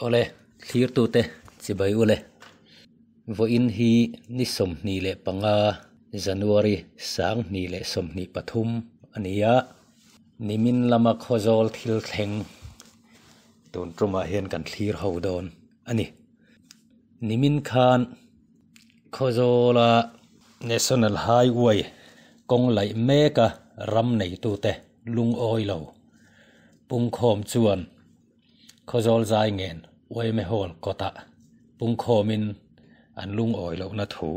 Awle, thlirtute chibai ule. Vawiin hi ni 25 January 2023 a ni a, nimin lama Khawzawl thil thleng tun tumah hian kan thlir ho dawn a ni. Nimin khan Khawzawla National Highway kawng laih meka ram neitute lungawi lo pungkhawm chuan Khawzawl zai ngen Uaime Hall kawtah pungkhawmin an lungawi lohna thu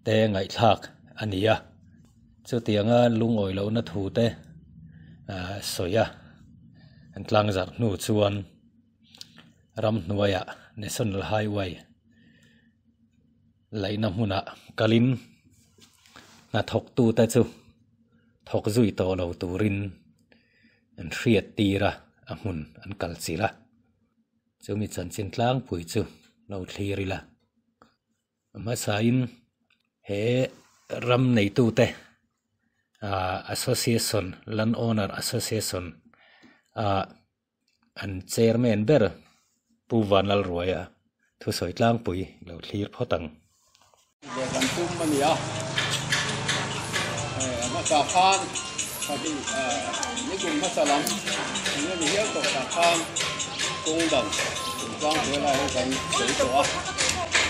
te ngaihthlak a ni a. Chutianga lungawi lohna thu te sawi a an tlangzarh hnu chuan ramhnuaiah National Highway laihna hmunah kalin hnathawktute chu thawk zui tawh lo turin an hriat tir a, a hmun an kal chilh a. Chumi chanchin tlangpui chu lo thlir ila. A hmasain he ram neitute ah association land owner association ah an chairman ber Pu Vanlalruaia thusawi tlangpui lo thlir phawt ang. Ve kan tum a ni a, a hmasa khan pahnih nikum hmasa lam eng nge ni hial tawh tah khan kawng dan chungchang te lai hi kan sawi tawh a,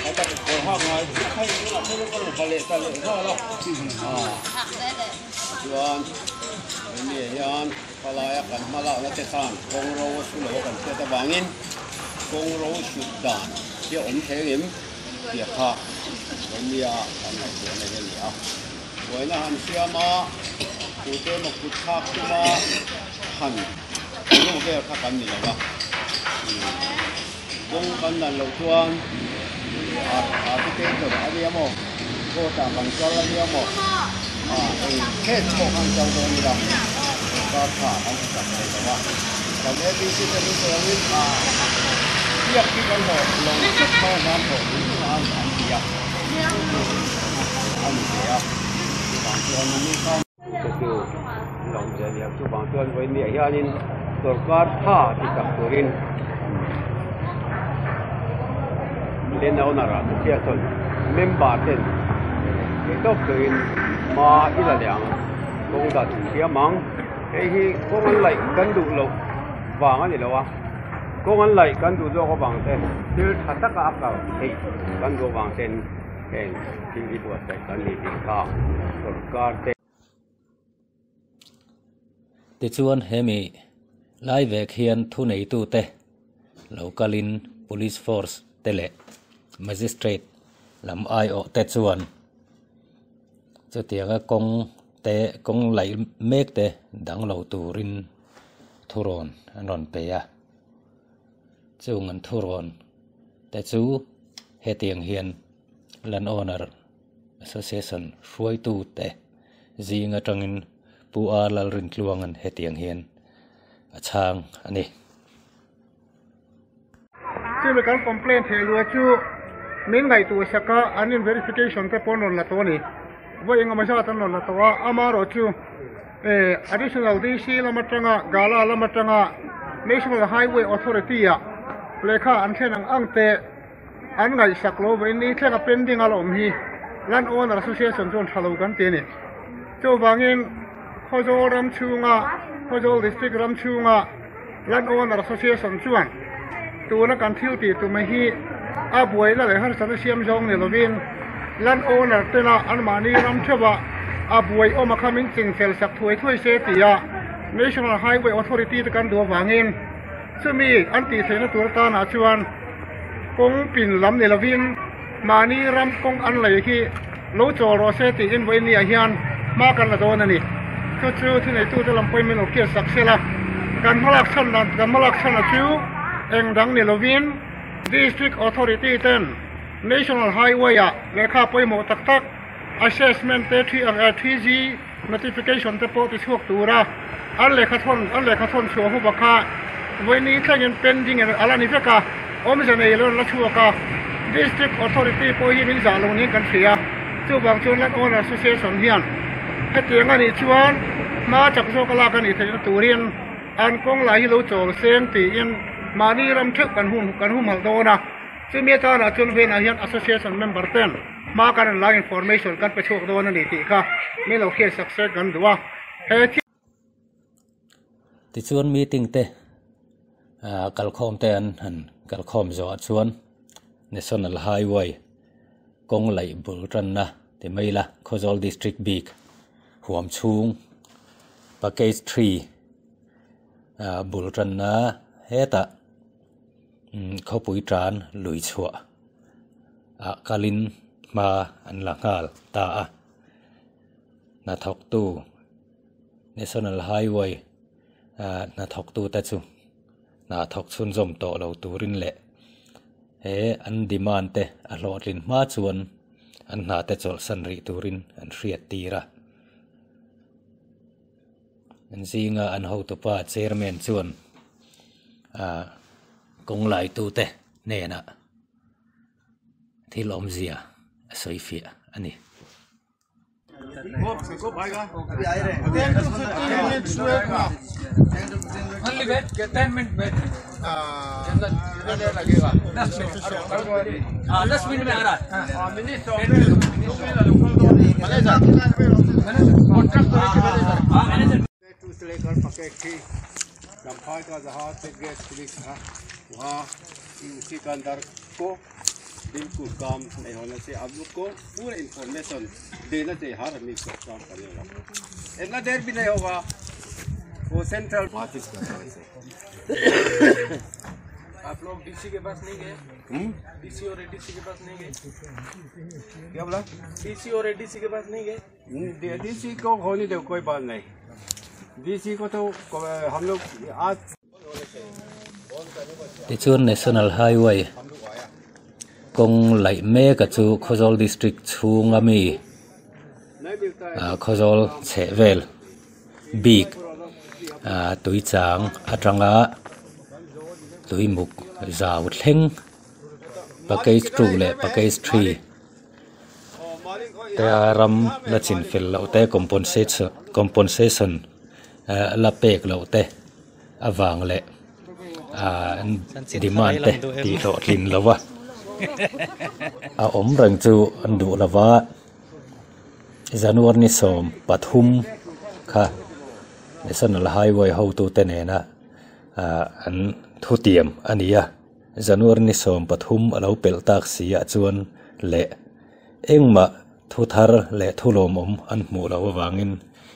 a tak kawr hak ngai chiah hei tunah phei chuan ka rawn ha leh ta leh nghal a, chuan hemi ah hian khalaia kan hma lakna te khan kawng ro a su lo a kan hriat avangin kawng ro sut dan hi a awm thei ang em? Tia kha Romia kan ngaihtuahna hi a ni a. Buaina han siam a, tute emaw kut thlak tum a, han ru vel kha kan ni lo va. Kawng kan dan loh chuan arbitrator a nia maw, court ah kan kal a nia maw, eng case pawh khan kal dawn ila sorkar tha kan hmu tak thei lo a. Kan ABC te min sawi angin biak hi kan hlawh lo khawp mai a, hnan hlawh ding ding a an ti a, chu chu a ni ve a, chuvang chuan ni khan te chu an lo awm ve a ni a, chuvang chuan vawiin hianin sorkar tha ti chak turin Land Owner Association member ten theihtawp turin hma i la leh ang, kawng dan siam ang. Hei hi kawng an laih kan duh loh vang a ni lo a, kawng an laih kan duh zawk avang te, thil tha taka a kal theih kan duh avang ten heng thil hi buatsaih kan ni tih kha sorkar te. Tichuan hemi lai vek hian thuneitute lo kalin Police Force te leh Magistrate lam aiawh te chuan Chutianga kawng te kawng laih mek te dang lo turin thurawn an rawn pe a, chung an thurawn te chu hetiang hian Land Owner Association hruaitu te zing atangin Pu A Lalrintluanga'n hetiang hian a chhang a ni. Chumi kan complaint thei lua chu min ngaihtuah sak a, an in verification te pawh an rawn la tawh a ni. Vawi engemaw zat an rawn la tawh a, amaherawh chu additional DC lam atanga Gala lam atanga National Highway Authority ah lehkha an thlen ang ang te an ngaihsak lo vawiin ni thlenga pending a la awm hi Land Owner Association chuan tha lo kan ti a ni. Chuvangin Khawzawl ram chhunga Khawzawl District ram chhunga Land Owner Association chuan tuna kan thil tih tum hi a buaina leh harsatna siam zawng ni lovin Land Owner tena anmahni ram theuha a buai awm a kha min chingfel sak thuai thuai se tia National Highway Authority te kan duh avangin chumi an tih theihna tur atanah chuan kawng pin lam ni lovin mahni ram kawng an lei hi lo chawl rawh se tiin vawiin ni ah hian hma kan la dawn a ni. Chu chu thuneitute lam pawhin min lo hriat sak sela, kan hmalak chhan dan kan hmalak chhan a chu eng dang ni lovin District Authority ten National Highway ah lehkha pawimawh tak tak assessment te 3G notification te pawh ti chhuak tura an lehkha thawn an lehkha thawn chhuah hup a kha vawiin thlengin pending a la ni vek a, awmze nei lo an la chhuak a, District Authority pawh hi min zah lo niin kan hria, chuvang chuan Land Owner Association hian hetiang a nih chuan hma chak zawk a lak a nih theihna turin an kawng lah hi lo chawl seng tiin. Mahni ram theuh kan hun kan humhalh dawn a, chumi atanah chuan venah hian association member ten hma kan rawn la information kan pe chhuak dawn a ni tih kha min lo hriat sak se kan duh a. He thil. Tichuan meeting te ah kalkhawm te an han kalkhawm zawh ah chuan National Highway kawng laih bul tanna ti mai ila Khawzawl District bik huam chhung package three ah bul tanna hetah khawpui tan lui chhuah ah kalin hma an la nghal ta a hnathawktu National Highway ah hnathawktute chu hna thawk chhunzawm tawh lo turin leh he an demand te a hlawhtlin hma chuan an hna te chawlhsan rih turin an hriat tir a. An zinga an hotupa chairman chuan ah kawng laitute hnenah thil awmzia a sawi fiah a ni. से लेकर पके चम्फाई का जहाँ से gas police था वहाँ उसी का अंदर को बिल्कुल काम नहीं होना चाहिए। आप लोग को पूरा इंफॉर्मेशन देना चाहिए हर आदमी को काम करने वाला। इतना देर भी नहीं होगा वो सेंट्रल वापस कर आप लोग डीसी के पास नहीं गए? डीसी और एडीसी के पास नहीं गए? क्या बोला? डीसी और एडीसी के पास नहीं गए? डीसी को होने दो, कोई बात नहीं। डीसी को तो हम लोग आज Tichuan National Highway kawng laih mek a chu Khawzawl District chhung a mi ah Khawzawl chheh vel bik ah tui chang atanga tui muk zau thleng package two leh package three te a ram la chin fel loh te compensation compensation ah la pek loh te avang leh ah demand te tih hlawhtlin lo va a awm reng chu an duh lo va January ni 13 kha National Highway hotute nena ah an thutiam a ni a January ni 13 a lo pelh tak si ah chuan leh engmah thu thar leh thu lawmawm an hmuh loh avangin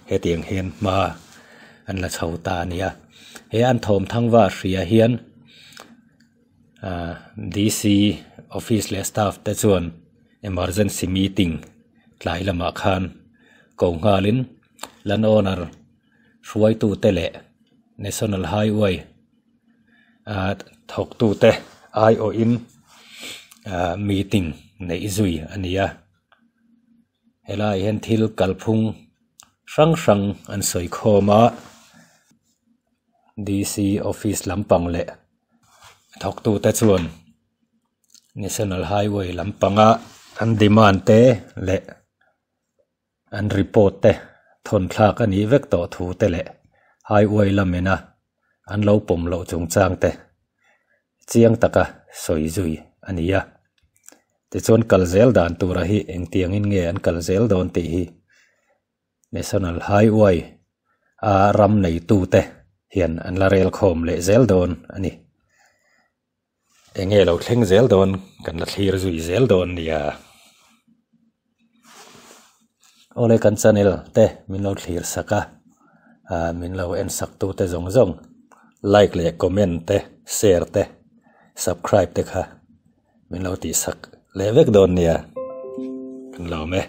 hetiang hian hma an la chho ta a ni a he an thawm thang va hria hian ah D_C office leh staff te chuan emergency meeting tlai lamah khan ko nghalin land owner hruaitute leh national highway ah thawktute aiawhin ah meeting neih zui a ni a helaiah hian thil kalphung hrang hrang an sawi khawm a D_C office lampang leh thawktute chuan national highway lampanga an demand te leh an report te thawn thlak a nih vek tawh thu te leh highway lamina an lo pawm loh chungchang te chiang taka sawi zui a ni a tichuan kal zel dan tura hi engtiangin nge an kal zel dawn tih hi national highway a ram neitu te hian an la rel khawm leh zel dawn a ni enge lo thleng zel dawn kan la thlir zui zel dawn nia awle kan channel te min lo thlir sak a ah min lo en sak tu te zawng zawng like leh comment te share te subscribe te kha min lo tih sak leh vek dawn nia kan lawm e.